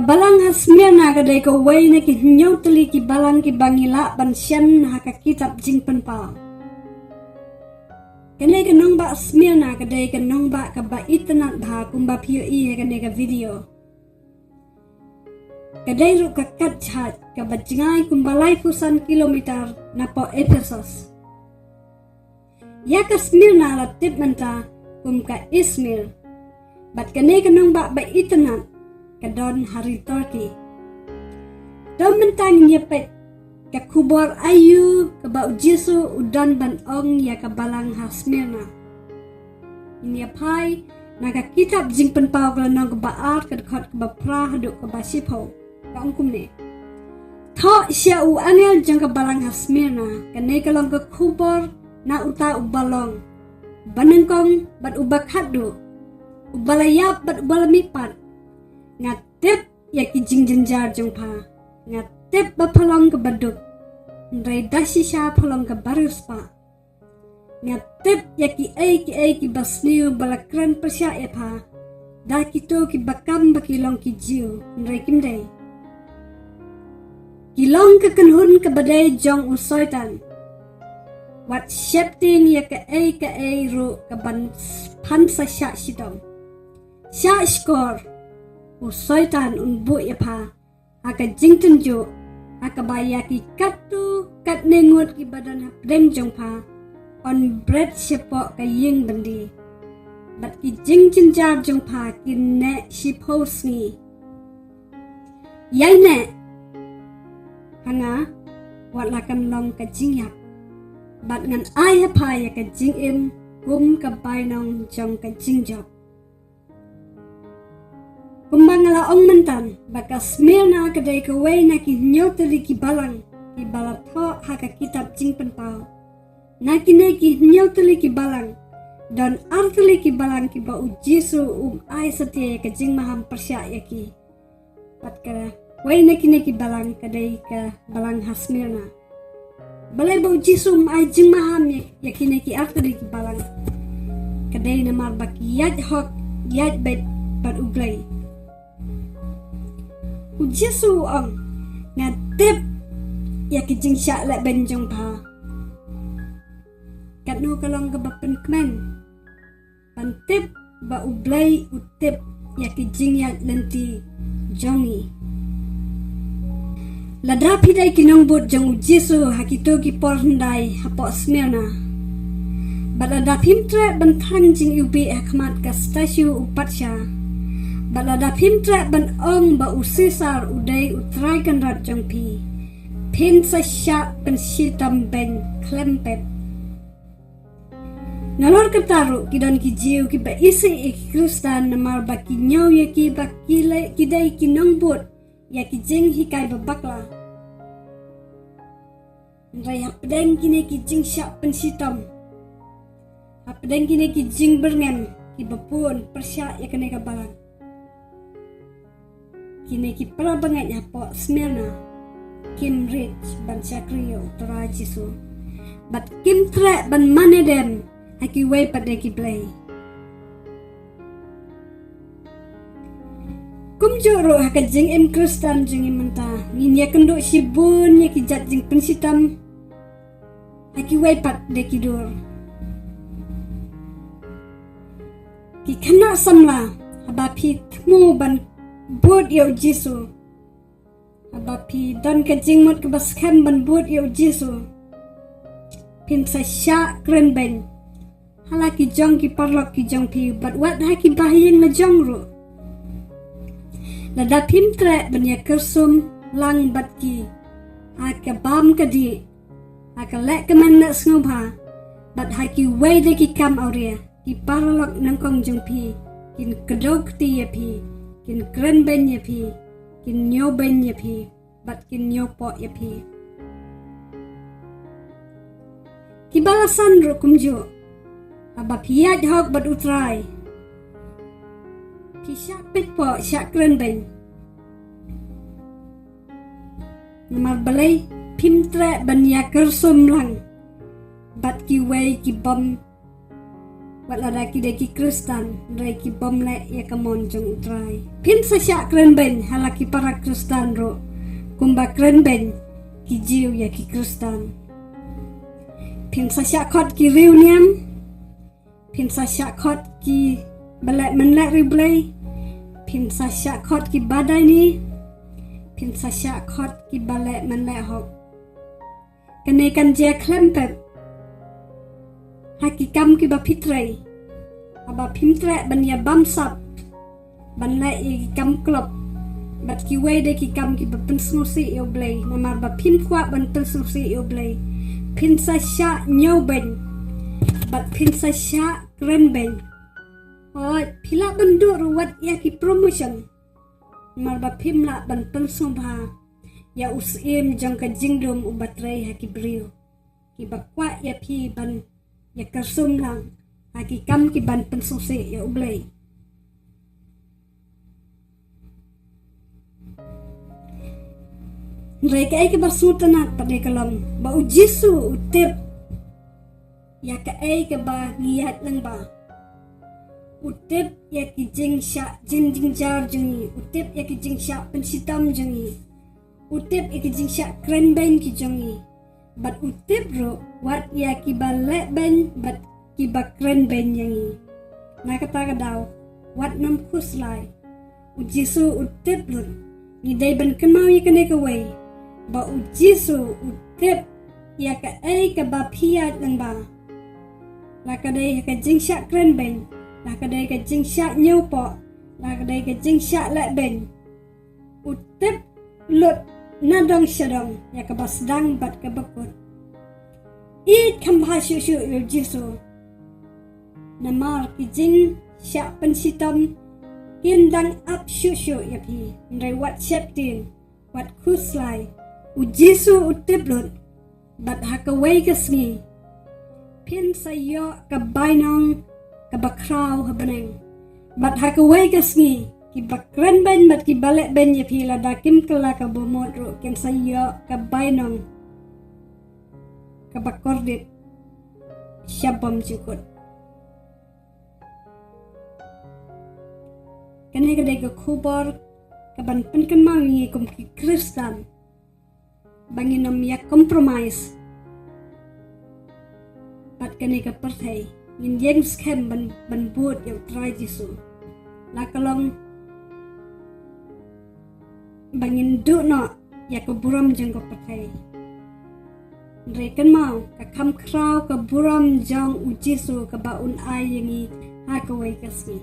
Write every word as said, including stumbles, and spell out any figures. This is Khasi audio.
Balang ha Smyrna ka dei kawei na ki hynñiew tylli ki balang kiba ngi lah ban shem na ha ka kitab Jingpynpaw. Kane ka nongbah Smyrna ka dei ka nongbah kaba itynnad bha kumba phi ïohi ha kane ka video. Ka dei ruh ka kat jhaj kaba jngai kumba laiphew san kilometer napoh Ephesos. Ïa ka Smyrna la tip mynta kum ka Izmir. Bad kane ka nongbah ba itynnad ka don ha ri Turkey. To mynta ngin ïa peit ka khubor aïu kaba U Jisu u don ban ong ïa ka balang ha Smyrna. Ngin ïa phai na ka kitab Jingpynpaw ka lynnong kaba ar, ka dkhot kaba phra haduh kaba shiphew. Ka ong kumne: Thoh sha u angel jong ka balang ha Smyrna, kane ka long ka khubor na uta uba long, uba nyngkong bad uba khatduh, uba la ïap bad uba la mihpat. Nga tip ïa ki jingjynjar jong pha. Nga tip ba pha long kaba duk, hynrei da shisha pha long kaba riewspah. Nga tip ïa kiei kiei kiba sniew ba la kren pyrshah ïa pha da kito kiba kam ba ki long ki Jiw, hynrei kim dei. Ki long ka kynhun kaba dei jong u Soitan. Wat sheptieng ïa kaei kaei ruh kaban phan sa shah shitom, shah shkor. U Soitan un buh ïa pha ha ka jingtynjuh, ha kaba ïa ki katto katne ngut kiba don hapdeng jong pha yn bret shapoh ka ïing byndi, bad ki jingjynjar jong pha kin neh shiphew sngi. Ïai neh ha nga wat la kan long ka jingïap, bad ngan ai ha pha ïa ka jingim kum ka bainong jong ka jingjop. Kumba nga la ong mynta ba ka Smyrna ka dei kawei na ki hynñiew tylli ki balang kiba la thoh ha ka kitab Jingpynpaw. Na kine ki hynñiew tylli ki balang don ar tylli ki balang kiba U Jisu um ai satia ïa ka jingmaham pyrshah ïa ki. Bad kawei na kine ki balang ka dei ka balang ha Smyrna. Balei ba U Jisu um ai jingmaham ïa, ïa kine ki ar tylli ki balang? Ka dei namar ba ki ïaid hok, ïaid beit bad U Blei. U Jisu u ong, nga tip ïa ki jingshah lehbeiñ jong pha. Katno ka long kaba pynkmen ban tip ba U Blei u tip ïa ki jingïaid lynti jong ngi. Lada phi dei ki nongbud jong U Jisu ha kito ki por hyndai hapoh Smyrna, bad lada phim treh ban thang jingiwbih ha khmat ka statue u patsha, bad lada phim treh ban ong ba u Sisar u dei u trai kynrad jong phi, phin sa shah pynshitom beiñ khlem pep. Nalor kata ruh ki don ki Jiw kiba isih ïa ki Khristan namar ba ki ñiew ïa ki ba ki leh, ki dei ki nongbud ïa ki jinghikai ba bakla. Hynrei hapdeng kine ki jingshah pynshitom, hapdeng kine ki jingbyrngem kiba bun pyrshah ïa kane ka balang, kine ki para bangeit hapoh Smyrna kim rit ban shakri ïa U Trai Jisu, bad kim treh ban mane dem ha kiwei pat de ki blei. Kumjuh ruh ha ka jingim Khristan jong ngi mynta, ngin ïakynduh shibun ïa ki jait jingpynshitom ha kiwei pat de ki dur. Ki khynnah samla, haba phi thmu ban bud ïa U Jisu, haba phi don ka jingmut kaba skhem ban bud ïa U Jisu, phin sa shah kren beiñ ha la ki jong ki paralok ki jong phi, bad wat ha ki bahaïing la jong ruh. Lada phim treh ban ïakyrsum lang bad ki ha ka bam ka dih, ha ka leh kmen leh sngewbha, bad ha kiwei de ki kam awria, ki paralok nyngkong jong phi kin kdew kti ïa phi, kin kren beiñ ïa phi, kin ñiew beiñ ïa phi, bad kin ñiewpoh ïa phi. Kiba la san ruh kumjuh, haba phi ïaid hok bad U Trai, phi shah peitpoh, shah kren beiñ. Namar balei? Phim treh ban ïakyrsum lang bad kiwei ki bym wat lada ki dei ki Khristan, hynrei ki bym leh ïa ka mon jong U Trai. Phin sa shah kren beiñ ha la ki para Khristan ruh, kumba kren beiñ ki Jiw ïa ki Khristan. Phin sa shah khot ki riewniam, phin sa shah khot ki ba leh mynleh riewblei, phin sa shah khot ki ba daini, phin sa shah khot ki ba leh mynleh hok. Kane kan jia khlem pep ha ki kam kiba phi trei. Haba phim treh ban ïa bamsap, ban leh ïa ki kam klop, bad kiwei de ki kam kiba pynsngewsih ïa U Blei, namar ba phim kwah ban pynsngewsih ïa U Blei, phin sa shah ñiew beiñ, bad phin sa shah kren beiñ. Hooid, phi lah ban duh ruh wat ïa ki promotion, namar ba phim lah ban pynsngewbha ïa u Syiem jong ka jingdum uba trei ha ki briew kiba kwah ïa phi ban ïa kyrsum lang ha ki kam ki ban pynsngewsih ïa U Blei. Hynrei kaei kaba sngewtynnat pat de ka long ba U Jisu u tip ïa kaei kaba ngi ïaid lyngba. U tip ïa ki jingshah jing jingjar jong ngi, u tip ïa ki jingshah pynshitom jong ngi, u tip ïa ki jingshah kren beiñ ki jong ngi. Bad u tip ruh wat ïa kiba leh beiñ bad kiba kren beiñ ïa ngi. Na kata ka daw, wat nym khuslai. U Jisu u tip lut. Ngi dei ban kynmaw ïa kane kawei, ba U Jisu u tip ïa kaei kaba phi ïaid lyngba. La ka dei ka jingshah kren beiñ, la ka dei ka jingshah ñiew poh, la ka dei ka jingshah leh beiñ. U tip lut na dong sha dong ïa kaba sdang bad kaba kut. Ïeit kham bha shuh shuh ïa U Jisu. Namar ki jingshah pynshitom kin dang ap shuh shuh ïa phi, hynrei wat sheptieng, wat khuslai. U Jisu u tip lut. Bad ha kawei ka sngi phin sa ïoh ka bainong kaba khraw ha bneng. Bad ha kawei ka sngi kiba kren beiñ bad kiba leh beiñ ïa phi, lada kim kylla ka bamut ruh, kin sa ïoh ka bainong kaba kordit sha bymjukut. Kane ka dei ka khubor kaban pynkynmaw ïa ngi kum ki Khristan ba ngin ym ïa compromise bad kane ka pyrthei. Ngin ïeng skhem ban, ban bud ïa U Trai Jisu. La ka long ba ngin duh noh ïa ka burom jong ka pyrthei. Hynrei kynmaw, ka kham khraw ka burom jong U Jisu kaba un ai ïa ngi ha kawei ka sngi.